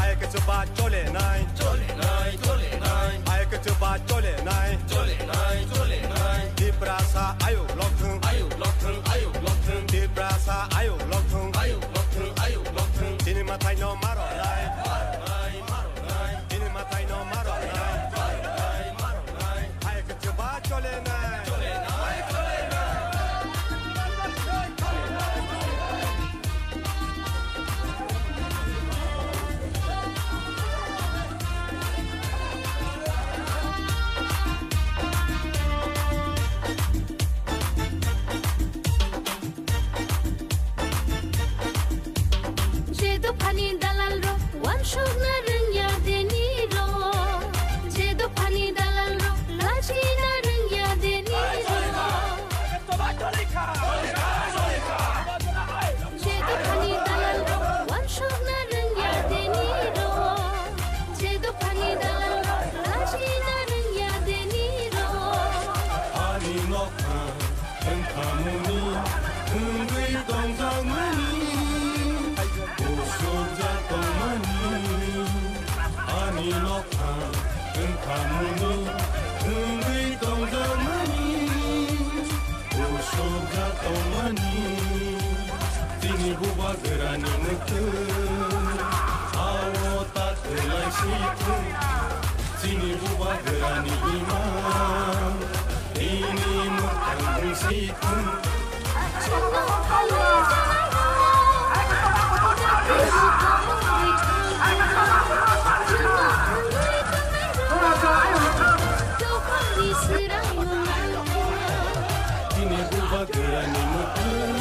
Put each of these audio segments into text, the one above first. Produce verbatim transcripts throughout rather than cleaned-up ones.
Ai khe chuba chole nai, chole nai, chole nai. Ai khe chuba chole nai, chole nai, chole nai. Tiprasa ayuk lok thung, ayuk lok thung, ayuk lok thung. Tiprasa ayuk lok thung, ayuk lok thung, ayuk lok thung. Chini mathai no maro nai, maro nai, maro nai. Chini mathai no maro nai, maro nai, maro nai. Ai khe chuba chole nai. Je dophani dalal rok wansukna rwngya deni rok, je dophani dalal rok lachina rwngya deni rok. Je dophani dalal rok wansukna rwngya deni rok, je dophani dalal rok lachina rwngya deni rok. Ani nokha wngkhamuni wngwi tongjakmani, usukjak tongmani. Ani nokha wngkhamuni wngwi tongjakmani, usukjak tongmani. Chini bubagrani mwkhwtwng, ao ta kwlai si thung. Chini bubagrani imang, bini mwkhwtwng si thung. Chini bubagrani mwkhwtwng.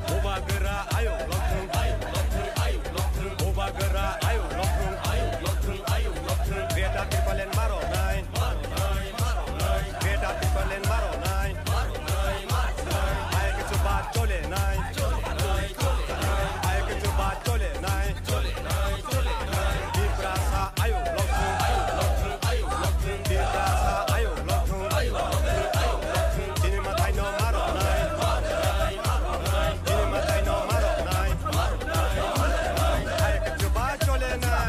Bubagra ayuk lok thung, ayuk lok thung, ayuk lok thung. Bubagra ayuk lok thung, ayuk lok thung, ayuk lok thung. Beta tripalen maro nai, maro nai, maro nai. Beta tripalen maro nai, maro nai, maro nai. Ai khe chuba chole nai, chole nai, chole nai. Ai khe chuba chole nai, chole nai, chole nai. Tiprasa ayuk lok thung, ayuk lok thung, ayuk lok thung. Tiprasa ayuk lok thung, ayuk lok thung, ayuk lok thung. Chini mathai no maro nai, maro nai, maro nai. Chini mathai no maro nai, maro nai, maro nai. Ai khe chuba chole nai.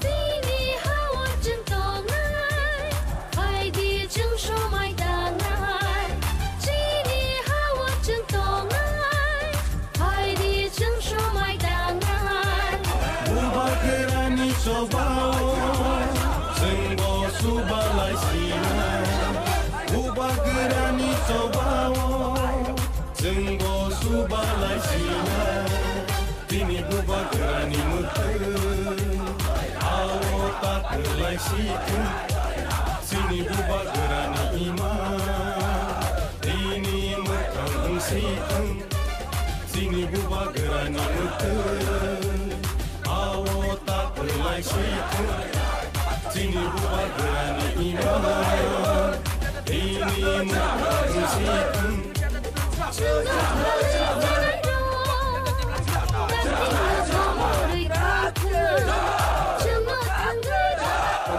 Chini ha-o chwng tongnai, phai di chwng somai tangnai. Chini ha-o chwng tongnai, phai di chwng somai tangnai. Bubagrani chobao chwngbo subalai sinai. Bubagrani chobao chwngbo subalai sinai. Chini bubagrani mwkhwtwng, ao ta kwlai si thung. Chini bubagrani imang, bini mwkhwtwng si thung. Chini bubagrani mwkhwtwng, ao ta kwlai si thung. Chini bubagrani imang, bini mwkhwtwng si thung.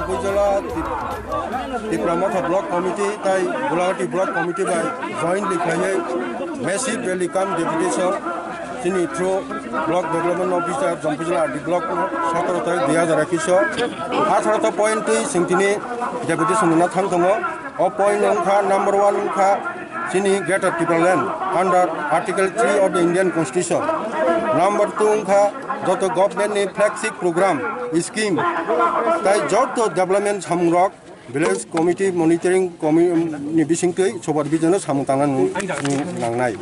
Bujala Tip-, Tipra Motha Block Committee tai Gulahati Block Committee bai jointly khlaiwi massive rally cum deputation Chini through Block Development Officer, Jampui Jila R D Block no, sataro tarik dui hazar ekish o, atharo ta point twi chwng tini deputation rwna thang tongo. O point wngkha number one wngkha chini Greater Tipraland under Article three of the Indian Constitution. Number two wngkha joto government ni flagship program, scheme, tai joto development samung rok Village Committee Monitoring Commi-, ni bisingtwi supervision o samung tangna nang-, nangnai.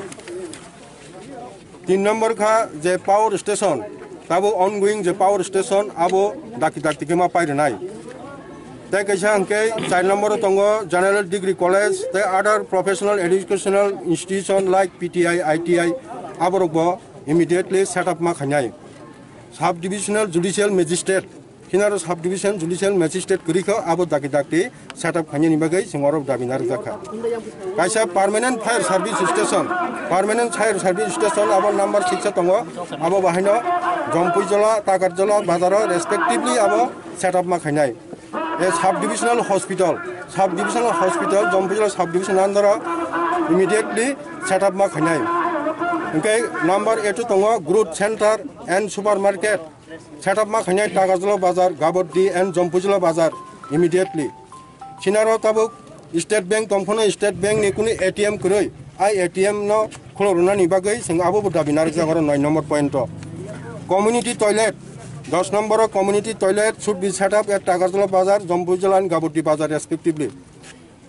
Tin number kha je power station, tabo ongoing je power station abo dakti dakti khe ma pai rwnai. Tei kaisa hwnkhe char number o tongo General Degree College tei other professional educational institution like P T I, I T I, aborok bo immediately set up ma khainai. Sub Divisional Judicial Magistrate, Hinaro Sub Division Judicial Magistrate kwrwi kho, abo dakti dakti set up khainani bagwi chwng oro dabi narwkjakha. Kaisa Permanent Fire Service Station, Permanent Fire Service Station abo number six o tongo, abo bahaino Jompuijola, Takarjola bazaro respectively abo set up ma khainai. A Sub Divisional Hospital, Sub Divisional Hospital, Jompuijola Sub Division under o immediately set up ma khainai. Hwnkhe number eight o tongo Growth Center and Supermarket, set up ma khainai Takarjala Bazar, Gabordi and Jompuijala Bazar immediately. Sinaro tabuk State Bank tongphano State Bank ni kunu A T M kwrwi, ai A T M no khulok rwnani bagwi chwng abo bo dabi narwkjak oro nine number point o. Community toilet, dos number o community toilet should be set up at Takarjala Bazar, Jompuijala and Gabordi Bazar respectively.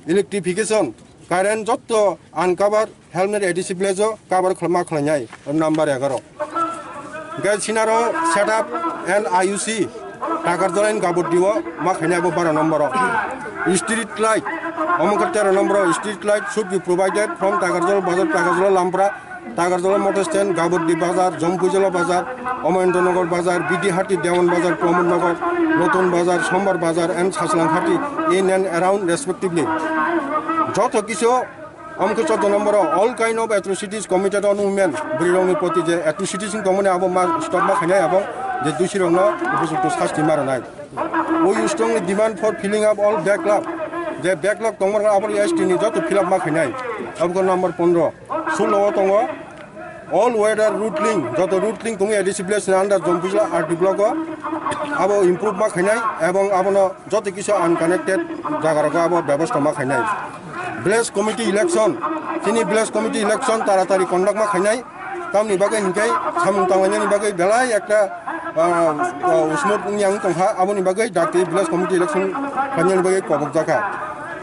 Electrification, current jotto uncover helmet A D C village o cover khlama khlainai, number egaroh. Hwnkhe sinaro set up and I U C, Takarjala and Gabordi o ma khainai abo baro number o. Street light, omo khe tero number o, street light should be provided from Takarjala Bazar, Takarjala Lampra, Tagarjala Motor Stand, Gabordi Bazar, Jompuijala Bazar, Omoyendranagar Bazar, Bidihati Dewan Bazar, Pramod Nagar, Notun Bazar, Sombar Bazar and Sachlanghati in and around respectively. Joto kisu omkhe chauddho number o all kind of atrocities committed on women, bwrwirokni proti je atrocities wng tongmani abo ma stop ma khainai abo je dusirokno upojukto sasti ma rwnai. We strongly demand for filling up all backlog. Je backlog tongmani abo S T ni joto fill up ma khainai. Abo number pondro. Sullo o tongo all weather routling, joto routling tongo A D C village ni under Jompuijala R D block o, abo improve ma khainai ebong abono joto kisu unconnected jaga rogo abo bebosta ma khainai. Village committee election, chini village committee election taratari conduct ma khainai, tamni bagwi hinkhe samung tanglainani bagwi belai ekta, ah, ah, usmuk wngya wng tongkha, aboni bagwi dakti village committee election khainani bagwi kobokjakha.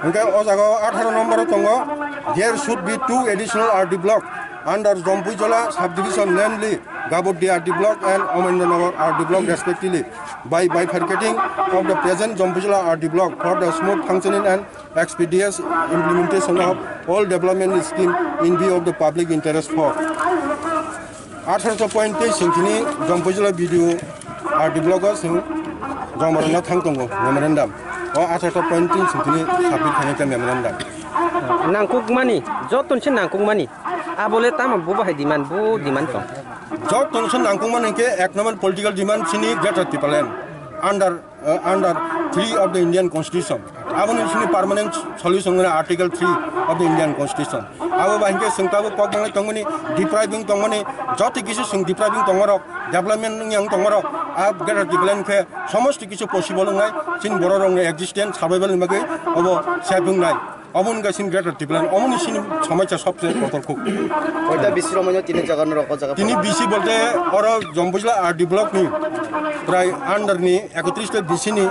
Hinkhe o jaga o atharo number o tongo, there should be two additional R D block under Jompuijala subdivision, namely Gabordi R D block and Omoyendranagar R D block respectively, by bifurcating of the present Jompuijala R D block for the smooth functioning and expeditious implementation of all development scheme in view of the public interest for. Atharo point tei singkini Jompuijala B D O R D block o sing joma rwna thang tongo memorandum. O atharo point tei singkini submit khainai khe memorandum. Nangkukmani, joto ni se nangkukmani. Abole tamo bo bahai demand, bo demand tong. Joto ni se nangkukmani ke ek number political demand sini Greater Tipraland under, uh, under three of the Indian Constitution. Aboni sini permanent solution wngkha Article three of the Indian Constitution. Abo bahai ke sing tabo kok mangai tongmani, depriving tongmani, joto kisu sing depriving tongorok, development yang tongorok, a Greater Tipraland ke somosti kisu possible wngnai, sini borok rokni existence, survival ni bagwi obo safe wngnai. Omo wngkha chini Greater Tipraland, omo ni chini somosa sobse kotor kuk. Oita B C rok maino tini jaga norok o jaga. Tini B C bolte oro Jompuijala R D block ni prai under ni ekotris ta B C ni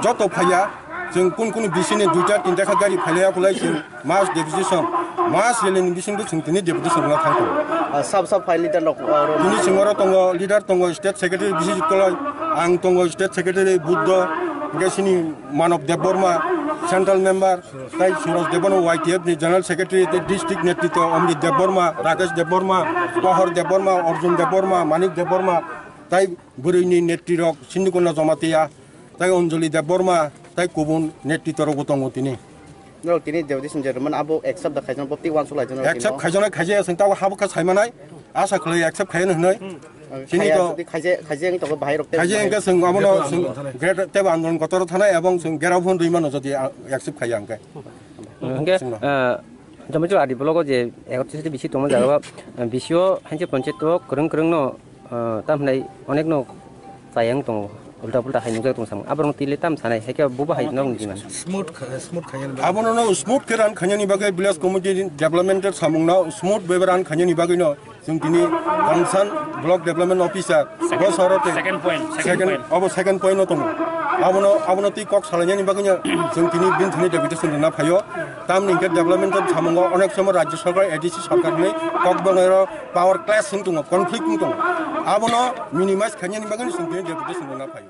joto phaiya, chwng kun kun B C ni duita tinta kha gari phailaiya, kulai chwng mass deputation, mass rally ni bisingtwi chwng tini deputation rwna thang tongo. Ah, sab sab phai leader rok, ah, rok. Tini chwng oro tongo, leader tongo, state secretary B C Koloi, ang tongo, state secretary Buddho, hwnkhe chini Manob Debbarma, central member, Tai Suraj Debbarma Y T F ni General Secretary, tei District Netritwa Omjit Debbarma, Rakesh Debbarma, Kohor Debbarma, Arjun Debbarma, Manik Debbarma, tai bwrwini netrirok Sindhukunda Jamatia, tai Anjali Debbarma, tai kubun netritwarokbo tongo tini. Norok tini deputation je rwmani abo accept da khaijaknai, bo tei uansuk laijaknai. Accept khaijaknai, khaijaya, chwng tabuk habo kha saimanai, asa khlai accept khaiyano hinwi. Chini to khaijak, khaijak wngwi tongo bahai rok tei. Khaijak wngkha chwng abono chwng great tebo andolon kotor thanai ebong chwng gerao phone rwi mano jodi, ah, accept khaiya hwnkhe. Hwnkhe, chwngno. Ah, Jomaichwra R D block o je egaroh bisi tongma jaga o, bisi o hainse panchayat o kwrwng kwrwng no, ah, tam hinai onek no chayang tongo, ulta pulta hai nukjak tong samung. Aborok tile tam sanai, hai khe bubo hai nok niji man. Smooth kha-, smooth khainani bagwi. Abono no smooth khe run khainani bagwi village committee development samung no smooth bai run khainani bagwi no chwng tini Kongsan block development officer bo soro tei second point, second second, point. Obo second point no tongo. Abono, abono tei kok salainani bagwi no chwng tini bini thani deputation rwna phaio. Tamni hwnkhe development samungo onek somo rajya sarkar, A D C sarkar ni kok bangwi ro power clash wng tongo, conflict wng tongo. Abono minimize khainani bagwi no chwng tini deputation rwna phaio.